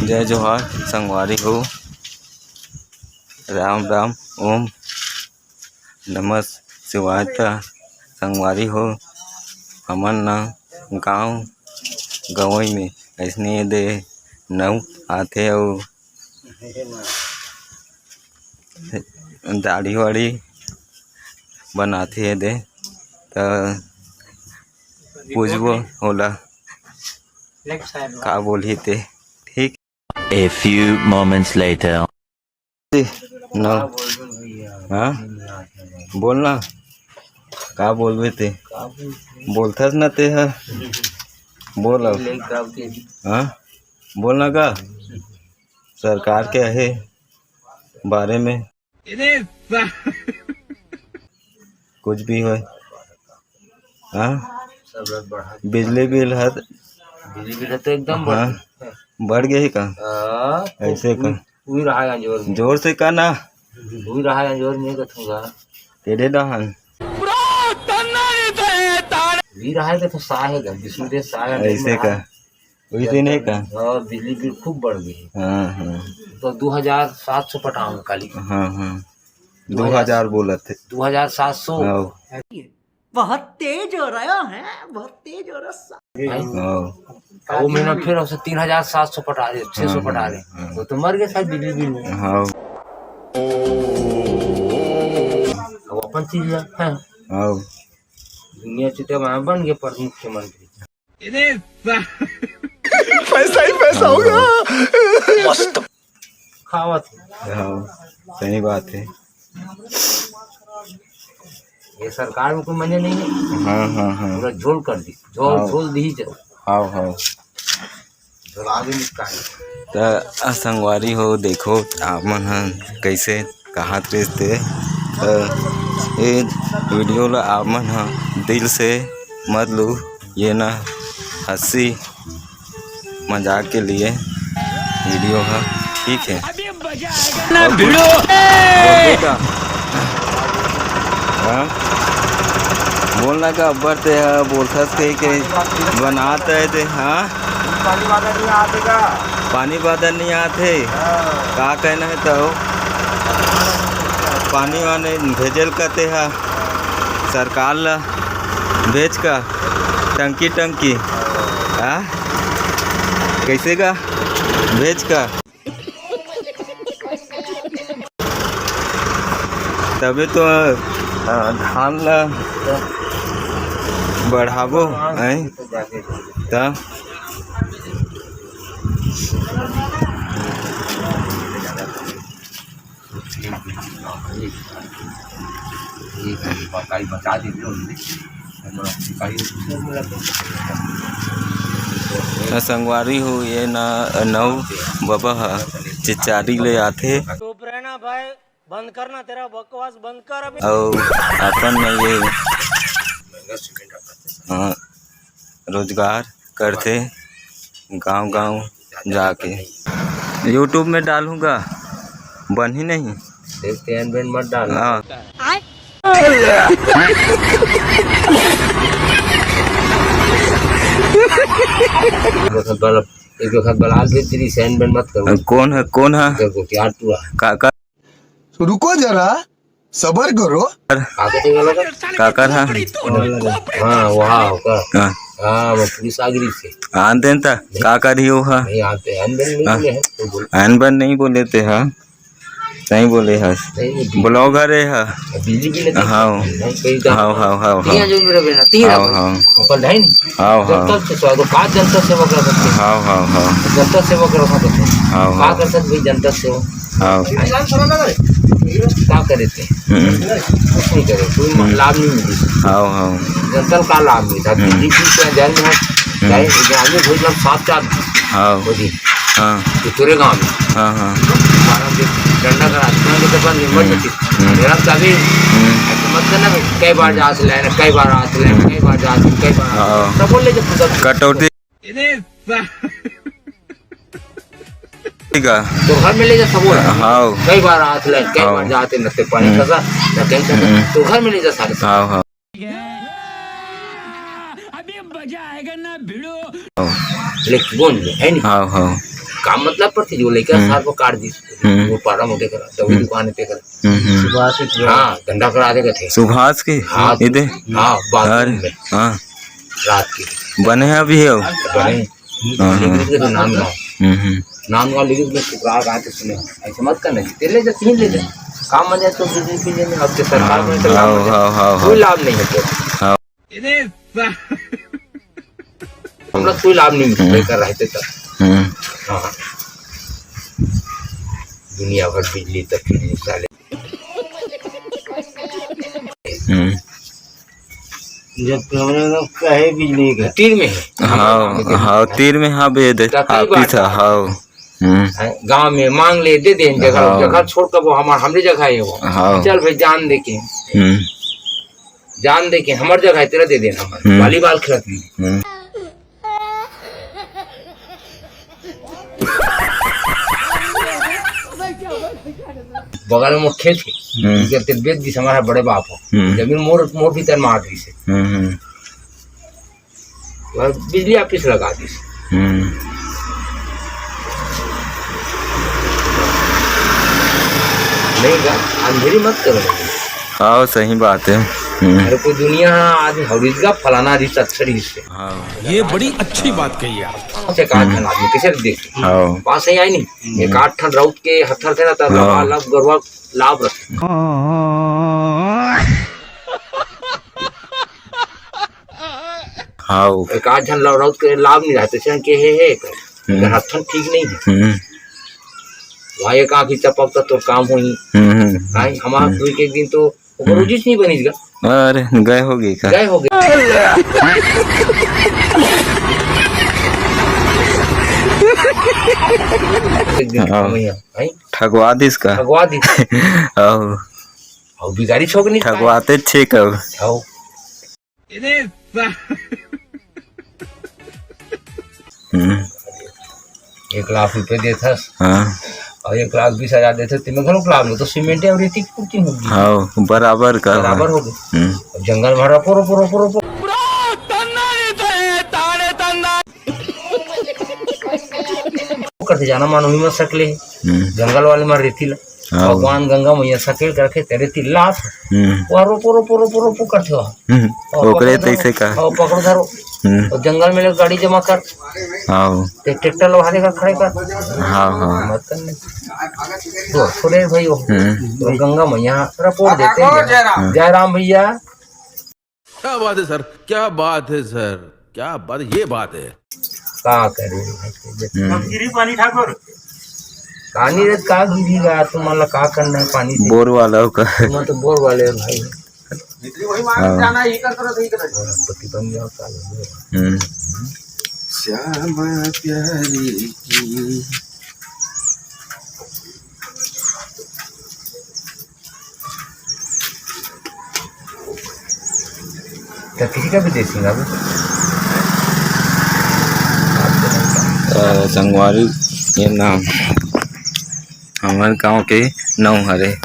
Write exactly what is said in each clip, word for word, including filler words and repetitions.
जय जोहार संगवारी हो, राम राम, ओम नमः शिवाय। त संगवारी हो, हमन न गांव गंवई में अइसने दे नव आथे अउ दाढ़ी वाढ़ी बनाथे दे, त पूछबो ओला का बोलही ते। ठीक। A few moments later. ना। हाँ? बोलना। का बोलबे ते? बोलथस ना ते ह। बोल अब। हाँ? बोलना का? सरकार के हे बारे में। कुछ भी होय। हाँ? सब रेट बढ़ा दिया। बिजली बिल हर। बिजली बिल तो एकदम बढ़ हाँ। गया। बढ़ गया ही का? हाँ, ऐसे का? हुई रहा है जोर में। जोर से का ना? हुई रहा है जोर में, कथूंगा। तेरे डहान। हुई रहा है तो साहे का, विष्णुदेव साहे का ऐसे का? वही दिन है का? और बिजली बिल खूब बढ़ गई। हाँ, हाँ। तो दो हजार सात सौ पटाऊंगा काली। हाँ, हाँ। दो हजार बोलत थे। दो हजार सात सौ। हाँ। बहुत तेज हो रहा है, बहुत तेज हो रहा है। हाँ। वो महीना फिर उसे तीन हजार सात सौ पटा रहे, छह सौ हाँ, पटा रहे। हाँ। वो तो मर गए शायद बिजली बिल में। हाँ। अब अपन चीज है। हाँ। दुनिया चुटे वहाँ बन गए पर मुख्यमंत्री। पैसा ही पैसा होगा। मस्त। खावत है। हाँ, सही बात है। ये सरकार में कोई मने नहीं है। हाँ, हाँ, हाँ। पूरा झोल कर दी, झोल, हाँ। झोल दी, झोल। हाँ, हाँ। झोला भी निकाल। त संगवारी हो, देखो, आप मन ह कइसे कहत रहिस ते। त ए वीडियो ला आप मन ह दिल से मत लू, ये ना हंसी मजाक के लिए वीडियो ह, ठीक है। ना और कुछ भिड़ो। बोलबे का? हाँ? बोलना का अब्बर ते ह, बोलथस कही के बनात है ते, हाँ? पानी बादल नहीं आते का? पानी बादल नहीं आते। हाँ। का कहना है तो? पानी वाने भेजल का ते ह, सरकार ला भेज का, टंकी टंकी। हाँ? कैसे का? भेज का। तबे तो, अ, धान ला बढ़ाबो, हैं? त त संगवारी हो, ये ना नव बबा ह चिचारी ले आथे। चुप रहना भाई, बंद करना, तेरा बकवास बंद कर अभी। अउ अपन में ये, हाँ, रोजगार करथे गांव-गांव जाके। YouTube में डालूंगा, बनही नहीं। देख के अनबन मत डाल। हाँ। एक वक्त बल-, एक वक्त बलाल भी तेरी से अनबन मत करो। कौन है, कौन है? देखो, यार तू आ। का, का? तो रुको जरा, सबर करो। काकर हा? हाँ, वहाँ होगा। हाँ। हाँ, वो पुलिस आ गई से। आन देन ता, का कर रही हो हा? नहीं, आते हैं, अनबन नहीं हाँ। बोले हैं, तो बोल। अनबन नहीं बोले ते हा, सही बोले हा। नहीं, नहीं, बिजली ब्लॉगर है हा। बिजली बिल तो हाँ। नहीं, कहीं का हाँ, हाँ, हाँ, तीन हाँ। हजार रुपये ना, तीन हाँ, हजार। हाँ। ऊपर ढाई नहीं। हाँ, हाँ। जनता से सेवा, तो का जनता सेवा कर सकते हैं? हाँ, हाँ, हाँ। जनता सेवा कर सकते हैं। हाँ, का हाँ। कर सकते हैं जनता सेवा? हाँ। का करे थे? हम्म। कुछ नहीं करे, कोई हम्म। लाभ नहीं मिली। हाँ, हाँ। जनता का लाभ मिलता? हम्म। बीजेपी के जन्म है, हम्म। चाहे ग्रामीण भोजन सात चार हाँ। होती। हाँ। ये पूरे गांव में। हाँ, हाँ। बारह के डंडा करा, डंडा के तपन में मत हम्म। बची। हम्म। मेरा कभी हम्म। ऐसा मत करना भाई, कई बार जा से लेना, कई बार आ से लेना, कई बार जा से, कई बार आ से। हाँ। सब बोल ले जब सब कटौती। ठीक है। तो घर में ले जा सब। हाँ। कई बार हाथ ले, कई हाँ। बार जाते नते पानी हम्म। कसा, न कहीं कसा, हम्म। तो घर में ले जा सारे। हाँ, हाँ। अभी मजा आएगा ना भिड़ो। हाँ। लेकिन बोल दे, है नहीं? हाँ, हाँ। काम मतलब पर थी, जो लइका हम्म। सार को काट दिस। हम्म। वो पारा मोटे करा, दवाई हम्म। दुकान पे करा। हम्म, हम्म। सुभाष के हाँ, धंधा करा दे कथे। सुभाष के? हाँ, ये दे। हाँ, बाथरूम अरे, में। हाँ। रात के। बने हे अभी हे? बने। हाँ, हाँ। लिख दे नाम गाँव। हम्म, हम्म। नाम गाँव लिख दे, सुखराज आके सुने। ऐसे मत करना, तेरे ले जा, तीन ले जा। काम बन जाए तो दो दिन, तीन दिन में, अब तो सरकार में तो लाभ हाँ, मिल जाए। हाँ, हाँ, कोई हाँ। लाभ नहीं है तेरा। हाँ। इधर सा- हम लोग कोई लाभ नहीं मिलता हम्म। कर रहे थे तब। हम्म। हाँ। दुनिया भर बिजली तक नहीं साले। हम्म। जब कैमरे में कहे बिजली का। तीर में है। हाँ, हाँ, तीर में, हाँ, बे दे। तो कई बार ऑफिस है, हाँ। हम्म। गाँव में मांग ले, दे दे जगह, हाँ। जगह छोड़ कर वो हमार, हमरे जगह है वो। हाँ। चल भाई, जान दे के। हम्म। जान दे के, हमर जगह है, तेरा दे देना, हमर। हम्म। वॉलीबॉल खेलत नहीं। हम्म। बगल में मोर खेत हे। हम्म। इकर ते बेच दिस, हमारा बड़े बाप हो। हम्म। जमीन मोर, मोर भीतर मार दिस हे। हम्म, हम्म। वह बिजली ऑफिस लगा दिस। हम्म। नहीं गा, अंधेरी मत करो। हाँ, सही बात है। हम्म। अरे कोई दुनिया आज हौरिस गा फलाना रिस अक्षर रिस हे। हाँ। ये बड़ी अच्छी बात कही आप। से कहा हम्म। जन आदमी कैसे देख? हाँ। बात सही आई नहीं? हम्म। एक आठ ठन राउत के हथर थे ना, तब हाँ। लाभ, गरवा लाभ रखे। हाँ। एक आध झन लौराउत के लाभ नहीं रहते, से के हे, हे कर। हम्म। अगर हथन ठीक नहीं है। हम्म। वहाँ एक आँख ही चपकता तो काम होई। हम्म, हम्म, भाई, हमारा हम्म। कोई के एक दिन तो ओकर हम्म। रोजिस नहीं बनिस गा। अरे, गए होगी का? गए होगे। एक दिन हाँ। हम यहाँ, भाई। ठगवा दिस का? ठगवा दिस। आओ। और बिगाड़ी छोक नहीं ठगवाते छे कब? आओ। इधर सा- हम्म। एक लाख रुपए देथस। हाँ। और एक लाख बीस हजार देथस, तेमे घलो लाभ लो, तो सीमेंट और रेती की पूर्ति होगी। हाँ, बराबर का बराबर हो। हो गए। हम्म। अब जंगल भरा पोरो, पोरो, पोरो, पोरो। करते जाना मानो ही मत सकले। हम्म। जंगल वाले मार रेती ला। हाँ। भगवान गंगा मैया सकेल करके तेरे तिल्लास। हम्म। वो रोपो, रोपो, रोपो, रोपो करथे वहाँ। हम्म। और ओकरे पकड़ धरो, तैसे का? और पकड़ धरो। हम्म। और जंगल में लोग गाड़ी जमा कर। हाँ। ते ट्रैक्टर लोग हारे का खड़े कर। हाँ, हाँ। मत करने। तो छोड़े भाई वो। हम्म। तो गंगा मैया रिपोर्ट देते हैं। हाँ। जय राम भैया। क्या बात है सर, क्या बात है सर, क्या बात, ये बात है। का करे? हम्म। गिरी पानी ठाकुर। पानी रे का गिरी गा, तुम ला का करना है पानी से? बोर वाला हो का? तुम तो बोर वाले हो भाई। हाँ। हाँ, पति बन जाओ, का ले लो। हम्म। श्यामा प्यारी की। तो किसी का भी देसी ना। अ, संगवारी, ये नाम हमर गांव के नाम हरे।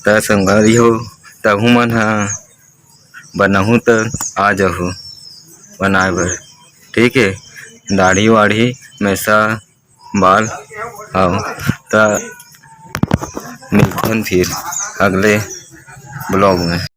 त संगवारी हो, तहू मन ह बनाहू त आ जाहू बनाए बर, ठीक है। दाढ़ी वाढ़ी हमेशा बाल। हाँ, त मिलथन फिर अगले ब्लॉग में।